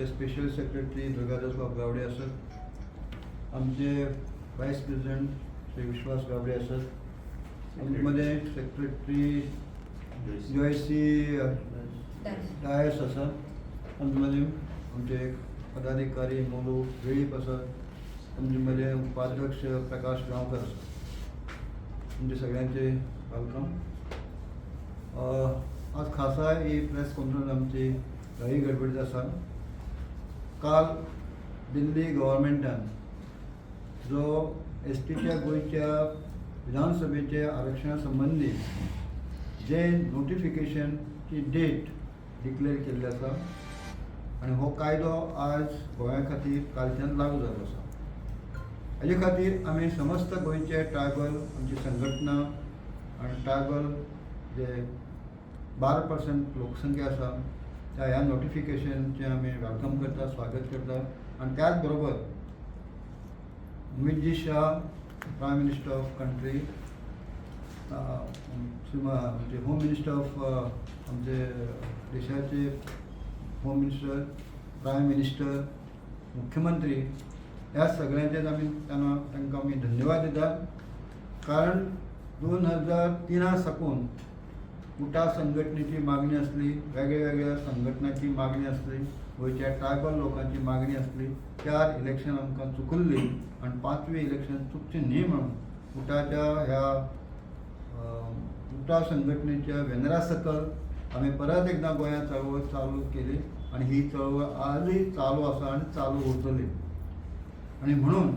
आमचे special secretary Durgadas बाब गावडे आसत, आमचे वायस प्रेसिडेंट श्री विश्वास गावडे आसत, आमचे मदें सेक्रेटरी जॉयसी डायस आसा, आमचे मदें आमचे पदाधिकारी मोलू वेळीप आसात, आमचे मदें उपाध्यक्ष प्रकाश गांवकर आसा. तुमचे सगळ्यांचे welcome. आज खासा ही प्रेस कॉन्फरन्स आमची घाई गडबडीत आसा. काल दिल्ली गव्हर्मेंटान जो एस टीच्या गोंयच्या विधानसभेचे आरक्षणा संबंदी जे नोटिफिकेशनची डेट डिक्लेअर केल्ली आसा आनी हो कायदो आज गोंया खातीर कालच्यान लागू जाल्लो आसा. हेजे खातीर आमी समस्त गोंयचे ट्रायबल आमची संघटना आनी ट्रायबल जे 12% लोकसंख्या आसा, त्या ह्या नोटिफिकेशनचें आमी welcome करता, स्वागत करता. आनी त्याच बरोबर Amitji Shah, prime minister of country, आमचे होम मिनिस्टर ऑफ, आमचे देशाचे होम मिनिस्टर, प्रायम मिनिस्टर, मुख्यमंत्री, ह्या सगळ्यांचेच आमी त्यांना तांकां आमी धन्यवाद दितात, कारण 2003 साकून उटा संघटनेची मागणी आसली, वेगळ्या वेगळ्या संघटनाची मागणी आसली, गोंयच्या ट्रायबल लोकांची मागणी आसली. चार इलेक्शन आमकां चुकल्ली आनी पांचवी इलेक्शन चुकचें न्ही म्हणून उटाच्या ह्या उटा संघटनेच्या बॅनरा सकल आमी परत एकदां गोंयांत चळवळ चालू केली आनी ही चळवळ आजूय चालू आसा आनी चालू उरतली. आनी म्हणून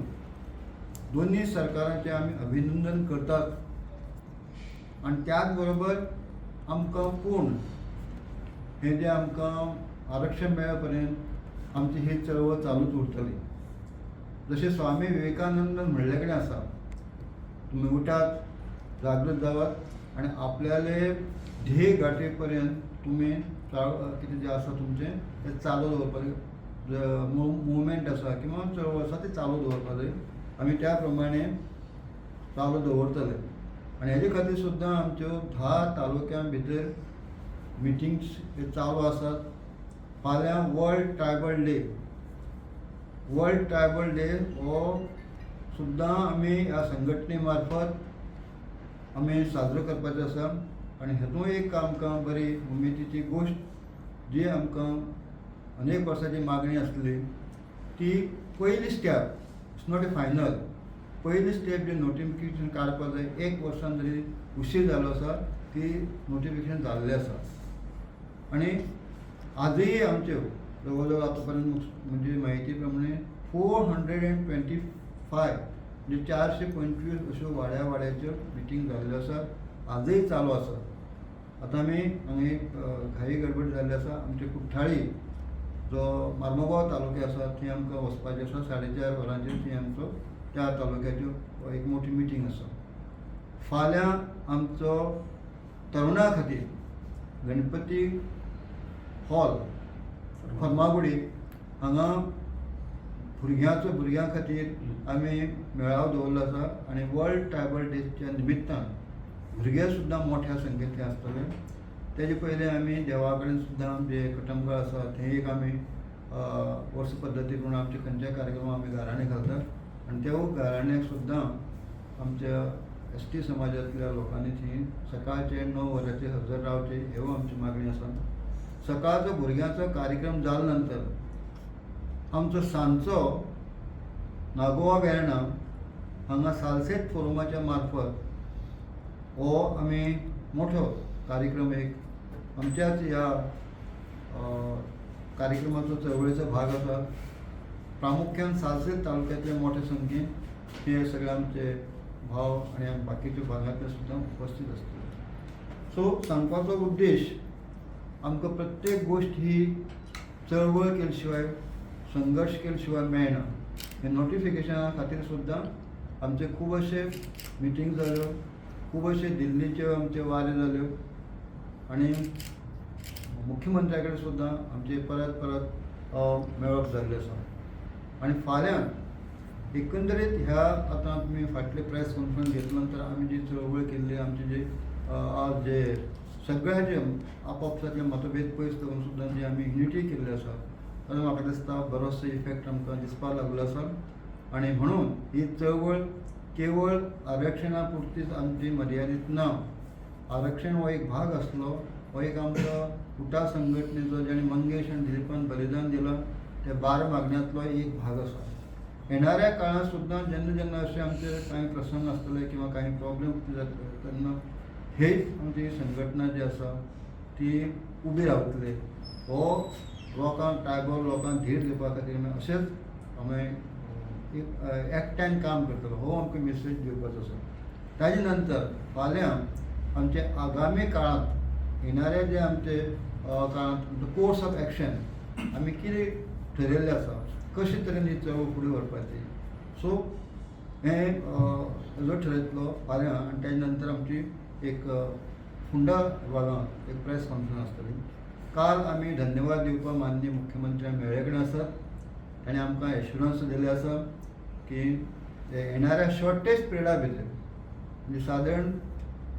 दोन्ही सरकारांचें आमी अभिनंदन करतात. आनी त्याच बरोबर आमकां पूण हें जें आमकां आरक्षण मेळ्ळे पर्यंत आमची ही चळवळ चालूच उरतली. जशें स्वामी विवेकानंदन म्हणले कडेन आसा, तुमी उठात, जागृत जावात आनी आपल्याले ध्येय गाठे पर्यंत तुमी कितें जें आसा तुमचें तें चालू दवरपाक, मुवमेंट आसा किंवा चळवळ आसा ती चालू दवरपाक जाय. आमी त्या प्रमाणे चालू दवरतले. आनी हेजे खातीर सुद्दां आमच्यो 10 तालुक्यां भितर मिटिंग्स हे चालू आसात. फाल्यां world tribal day, world tribal day हो सुद्दां आमी ह्या संघटने मार्फत आमी साजरो करपाचो आसा. आनी हेतून एक आमकां बरी उमेदीची गोश्ट, जी आमकां अनेक वर्सांची मागणी आसली, ती पयली step, it's not a final, पयली स्टेप जे नोटिफिकेशन काडपाक जाय, एक वर्सान जरी उशीर जाल्लो आसा, ती नोटिफिकेशन जाल्लें आसा. आनी आजूय आमच्यो जवळ जवळ आतां पर्यंत म्हणजे म्हायती प्रमाणे 425, म्हणजे 425 अश्यो वाड्या वाड्याच्यो मिटींग जाल्ल्यो आसा, आजूय चालू आसा. आतां आमी हांगा एक घाई गडबड जाल्ली आसा. आमचे कुठ्ठाळी जो मार्मगांव तालुक्या आसा, थंय आमकां वचपाचें आसा. 4:30 वरांचेर थंय आमचो त्या तालुक्याच्यो एक मोठी मिटींग आसा. फाल्यां आमचो तरुणा खातीर गणपती हॉल, फर्मागुडी हांगा भुरग्यांचो, भुरग्यां खातीर आमी मेळावो दवरलो आसा. आनी वर्ल्ड ट्रायबल डेच्या निमित्तान भुरगे सुद्दां मोठ्या संख्येन थंय आसतले. तेजे पयलीं आमी देवा कडेन सुद्दां जे कटमगाळ आसा, थंय एक आमी वर्स पद्दती प्रमाण आमचे खंयच्याय कार्यक्रमाक आमी गाराणें घालतात. आनी त्या गाराण्याक सुद्दां आमच्या एस टी समाजांतल्या लोकांनी थंय सकाळचे 9 वरांचेर हजर रावचें, ह्यो आमची मागणी आसा. सकाळचो भुरग्यांचो कार्यक्रम जाल्या नंतर आमचो सांजचो नागोवा वेर्णा हांगा सालसेत फोरमाच्या मार्फत हो आमी मोठो कार्यक्रम, एक आमच्याच ह्या कार्यक्रमाचो, चळवळीचो भाग आसा. प्रामुख्यान सालसेत तालुक्यातले मोठे संख्येन हे सगळे आमचे भाव आनी बाकीच्या भागांतले सुद्दां उपस्थित आसतले. सो सांगपाचो उद्देश, आमकां प्रत्येक गोश्ट ही चळवळ केले शिवाय, संघर्श केले शिवाय मेळना. हे नोटिफिकेशना खातीर सुद्दां आमचे खूब अशे मिटींग जाल्यो, खूब अशे दिल्लीच्यो आमचे वारे जाल्यो आनी मुख्यमंत्र्या कडेन सुद्दां आमचे परत परत मेळप जाल्लें आसा. आनी फाल्यां एकंदरीत ह्या आतां तुमी फाटले प्रेस कॉन्फरन्स घेतल्या नंतर आमी जी चळवळ केल्ली, आमची जी आज जे सगळ्याचे आपापसातले मतभेद पयस करून सुद्दां जी आमी युनिटी केल्ली आसा. ताजो म्हाका दिसता बरोसो इफेक्ट आमकां दिसपाक लागलो आसा. आनी म्हणून ही चळवळ केवळ आरक्षणा पुरतीच आमची मर्यादीत ना. आरक्षण हो एक भाग आसलो, हो एक आमचो उटा संघटनेचो जेणे मंगेश आनी दिलीपान बलिदान दिलां त्या 12 मागण्यांतलो एक भाग आसा. येणाऱ्या काळांत सुद्दां जेन्ना जेन्ना अशे आमचे कांय प्रसंग आसतले किंवा कांय प्रॉब्लेम जातले तेन्ना हेच आमची संघटना जी आसा ती उबी रावतली. हो लोकांक, ट्रायबल लोकांक धीर दिवपा खातीर आमी अशेंच आमी एक एकट्यान काम करतलो हो आमकां मेसेज दिवपाचो आसा. ताजे नंतर फाल्यां आमचे आगामी काळांत येणारे जे आमचे काळांत कोर्स ऑफ एक्शन आमी कितें ठरयल्लें आसा, कशे तरेन ही चळवळ फुडें व्हरपाची, सो हें हेजो ठरयतलो फाल्यां. आनी ताजे नंतर आमची एक फुंडा विभागांत एक प्रेस कॉन्फरन्स आसतली. काल आमी धन्यवाद दिवपाक माननीय मुख्यमंत्र्यां मेळ्ळे कडेन आसात. ताणें आमकां एश्युरन्स दिल्लें आसा की येणाऱ्या शॉर्टेस्ट पिरियडा भितर, म्हणजे सादारण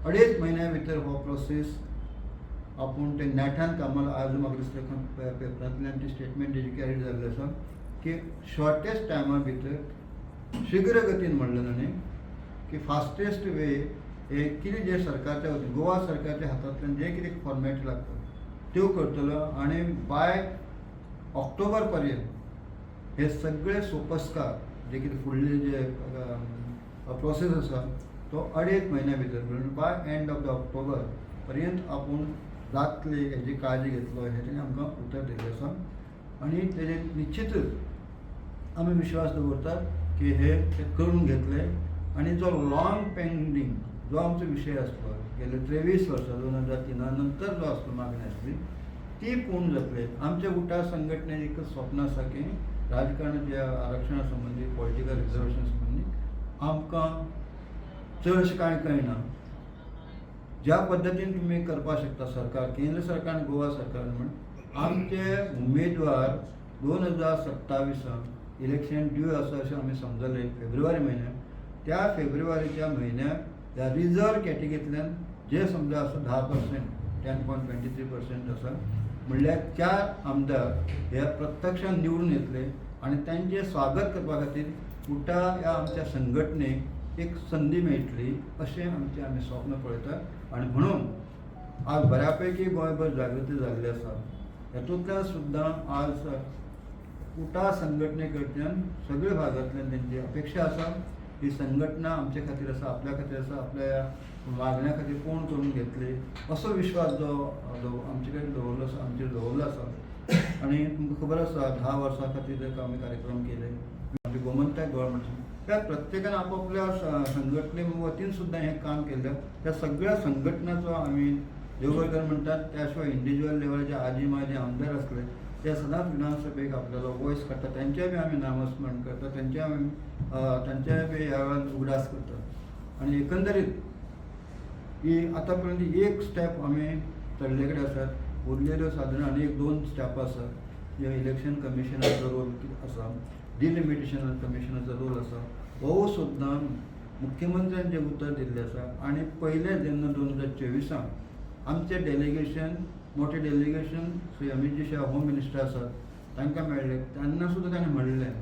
2.5 म्हयन्या भितर हो प्रोसेस आपूण ते नेटान कामाक. आज म्हाका दिसता पेपरांतल्यान ती स्टेटमेंट तेजी कॅरी जाल्ली आसा की शॉर्टेस्ट टायमा भितर शीघ्र गतीन म्हणलें ताणें की फास्टेस्ट वे हे कितें जें सरकारच्या वतीन गोवा सरकारच्या हातांतल्यान जें कितें फॉर्मेलिटी लागता त्यो करतलो आनी बाय ऑक्टोबर पर्यंत हे सगळे सोपस्कार जे कितें फुडले जे प्रोसेस आसा तो 2.5 म्हयन्या भितर, म्हणून by end of the October पर्यंत आपूण जातले हेजी काळजी घेतलो हें तेणें आमकां उतर दिल्लें आसा. आनी तेजेर निश्चितच आमी विश्वास दवरतात की हे ते करून घेतले. आनी जो लॉंग पेंडींग जो आमचो विशय आसलो गेले 23 वर्सां 2003 नंतर जो आसलो मागणी आसली ती पूर्ण जातली. आमच्या उटा संघटनेचें एक स्वप्न आसा की राजकारणाच्या आरक्षणा संबंदी, पॉलिटिकल रिजर्वेशन संबंदी आमकां चडशें कांय कळना. ज्या पद्दतीन तुमी करपाक शकता सरकार, केंद्र सरकार आनी गोवा सरकार म्हण आमचे उमेदवार 2027 इलेक्शन ड्यू आसा अशें आमी समजले फेब्रुवारी म्हयन्याक. त्या फेब्रुवारीच्या म्हयन्याक ह्या रिजर्व कॅटेगरींतल्यान जे समजा आसा 10%, 10.23% आसा, म्हणल्यार 4 आमदार हे प्रत्यक्षान निवडून येतले आनी तांचें स्वागत करपा खातीर उटा ह्या आमच्या संघटनेक एक संदी मेळटली अशें आमचें आमी स्वप्न पळयतात. आनी म्हणून आज बऱ्या पैकी गोंयभर जागृती जाल्ली आसा. हेतूंतल्यान सुद्दां आज उटा संघटने कडच्यान सगळे भागांतल्यान तेंची अपेक्षा आसा ही संघटना आमचे खातीर आसा, आपल्या खातीर आसा, आपल्या मागण्या खातीर कोण करून घेतले असो विश्वास जो आमचे कडेन दवरलो आसा, आमचेर दवरलो आसा. आनी तुमकां खबर आसा 10 वर्सां खातीर एक आमी कार्यक्रम केले आमचे गोमंतक गव्हर्मेंट त्या प्रत्येकान आपापल्या संघटने वतीन सुद्दां हें काम केल्लें. त्या सगळ्या संघटनाचो आमी देवगडकर म्हणटात. त्या शिवाय इंडिव्युज्युअल लेवलाचे आजी माजी आमदार आसले ते सदांच विधानसभेक आपल्याला वॉयस काडटा, तेंचेय बी आमी नामस्मरण करता, तेंचेय आमी तेंचेय बी ह्या वेळार उगडास करतात. आनी एकंदरीत ही आतां पर्यंत एक स्टेप आमी चडले कडेन आसात, उरलेल्यो सादारण आनी एक 2 स्टेप आसात. जे इलेक्शन कमिशनाचो रोल आसा, डिलिमिटेशन कमिशनाचो रोल आसा, हो सुद्दां मुख्यमंत्र्यान जें उतर दिल्लें आसा. आनी पयलें जेन्ना 2024 आमचें डेलिगेशन, मोठें delegation Shri Amitji Shah home minister आसात तांकां मेळ्ळें तेन्ना सुद्दां ताणें म्हणलें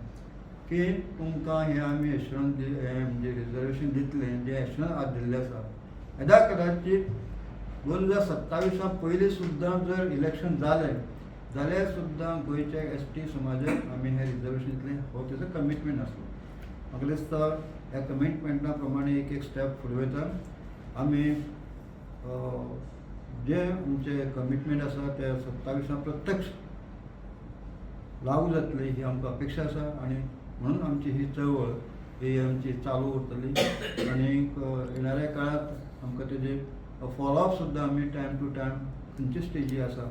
की तुमकां हें आमी एश्युरन्स हें म्हणजे रिजर्वेशन दितलें, जें एश्युरन्स आज दिल्लें आसा. येदा कदाचीत 2027 पयलीं सुद्दां जर इलेक्शन जालें जाल्यार सुद्दां गोंयच्या एस टी समाजाक आमी हें रिजर्वेशन दितलें, हो तेजो कमिटमेंट आसलो. म्हाका दिसता ह्या कमिटमेंटा प्रमाणे एक एक स्टेप फुडें वयता. आमी जे आमचे कमिटमेंट आसा ते 27 प्रत्यक्ष लागू जातली ही आमकां अपेक्षा आसा. आनी म्हणून आमची ही चळवळ ही आमची चालू उरतली. आनी येणाऱ्या काळांत आमकां तेजे फॉलोअप सुद्दां आमी टायम टू टायम खंयचे स्टेजी आसा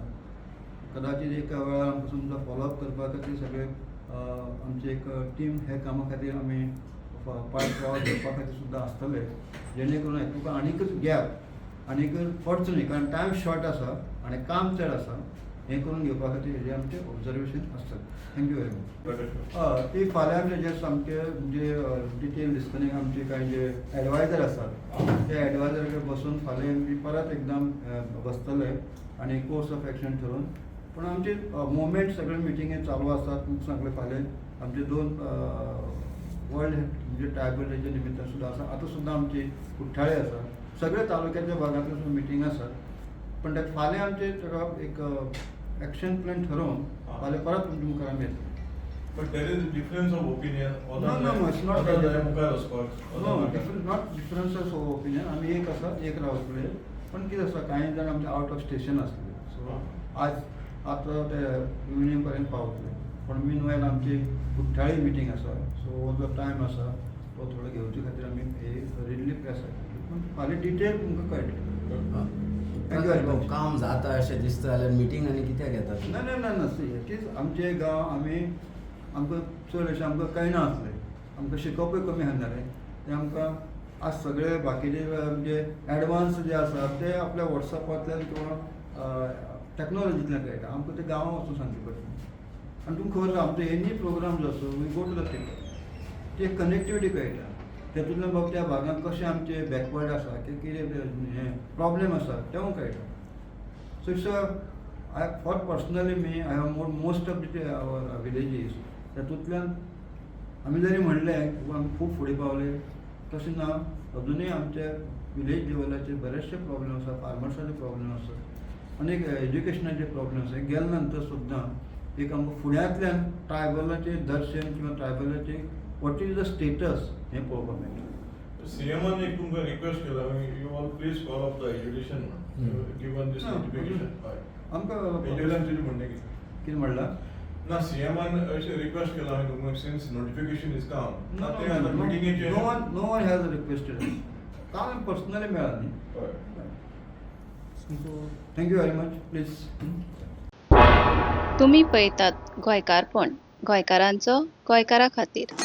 कदाचीत एका वेळार आमकां समजा फॉलोअप करपा खातीर सगळे आमची एक टीम हे कामा खातीर आमी पाठपुरावा घेवपा खातीर सुद्दां आसतले, जेणे करून तुका आनीकच गॅप आनीक पडचो न्ही, कारण टायम शॉर्ट आसा आनी काम चड आसा. हें करून घेवपा खातीर हेजें आमचें ऑब्जर्वेशन आसतलें. Thank you very much. हय, ती फाल्यां आमचे जे सामके म्हणजे डिटेल डिस्कनींग आमचे कांय जे एडवायजर आसात त्या एडवायजर कडेन बसून फाल्यां आमी परत एकदां बसतले आनी कोर्स ऑफ एक्शन ठरोवन पूण आमचे मुवमेंट सगळे मिटिंगे चालू आसात. तुमकां सांगलें, फाल्यां आमचे दोन वर्ल्ड म्हणजे ट्रायबल डेच्या निमित्तान सुद्दां आसा. आतां सुद्दां आमची कुठ्ठाळे आसा, सगळे तालुक्याच्या भागांतले सुद्दां मिटींग आसात. पण त्यात फाल्यां आमचे ताका एक एक्शन प्लॅन ठरोवन फाल्यां परत तुमच्या मुखार आमी येतले. But there is difference of opinion. No, it's not other that. मुखार वचपाक. No, different, not differences of opinion. आमी एक आसा, एक रावतले. पण कितें आसा, कांय जाण आमचे आवट ऑफ स्टेशन आसले, सो आज आतां ते इवनींग पर्यंत पावतले. पण मीन वायल आमची कुठ्ठाळी मिटींग आसा, सो हो जो टायम आसा तो थोडो घेवचे खातीर आमी हे रिडली प्रेस केली. पूण फाल्यां डिटेल तुमकां कळटलें. Thank you very much. काम जाता अशें दिसता जाल्यार मिटींग आनी कित्याक घेता तुमी? ना ना ना ना, सी, it is आमचे गांव आमी आमकां चड अशें आमकां कळना आसलें, आमकां शिकपूय कमी आसलें. तें आमकां आज सगळे बाकीचे म्हणजे एडवान्स जे आसा ते आपल्या वॉट्सॅपांतल्यान किंवा टॅक्नोलॉजींतल्यान कळटा. आमकां ते गांवां वचून सांगचें पडटा. आनी तुमकां खबर आसा, आमचो एनी प्रोग्राम जो आसा, we go to the people, ती कनेक्टिविटी कळटा. तेतूंतल्यान बाबा त्या भागांत कशें आमचे बॅकवर्ड आसा की कितें हें प्रॉब्लेम आसा तेवूय कळटा. So it's a I for personally me, I have more most of the our villages. तातूंतल्यान आमी जरी म्हणलें की आमी खूब फुडें पावले, तशें ना. अजुनूय आमच्या विलेज लेवलाचेर बरेचशे प्रॉब्लेम आसा, फार्मर्साचे प्रॉब्लेम आसा आनी एक एज्युकेशनाचे प्रॉब्लेम आसा. गेल्या नंतर सुद्दां एक आमकां फुड्यांतल्यान ट्रायबलाचें दर्शन किंवा ट्रायबलाचें what is the status हें पळोवपाक मेळटा. सीएमान एक तुमकां रिक्वेस्ट केला, you all please call off the education given this ना, नोटिफिकेशन. हय. आमकां हेजेवयल्यान तुजें म्हणणें कितें? कितें म्हणलां? ना, सीएमान अशें रिक्वेस्ट केला हांवें तुमकां, since notification is come. No, ते no, आतां no, मिटिंगेचेर no one has requested. कांय पर्सनली मेळ्ळा न्ही. हय. Thank you very much, please. तुमी पळयतात गोंयकारपण, गोंयकारांचो गोंयकारा खातीर.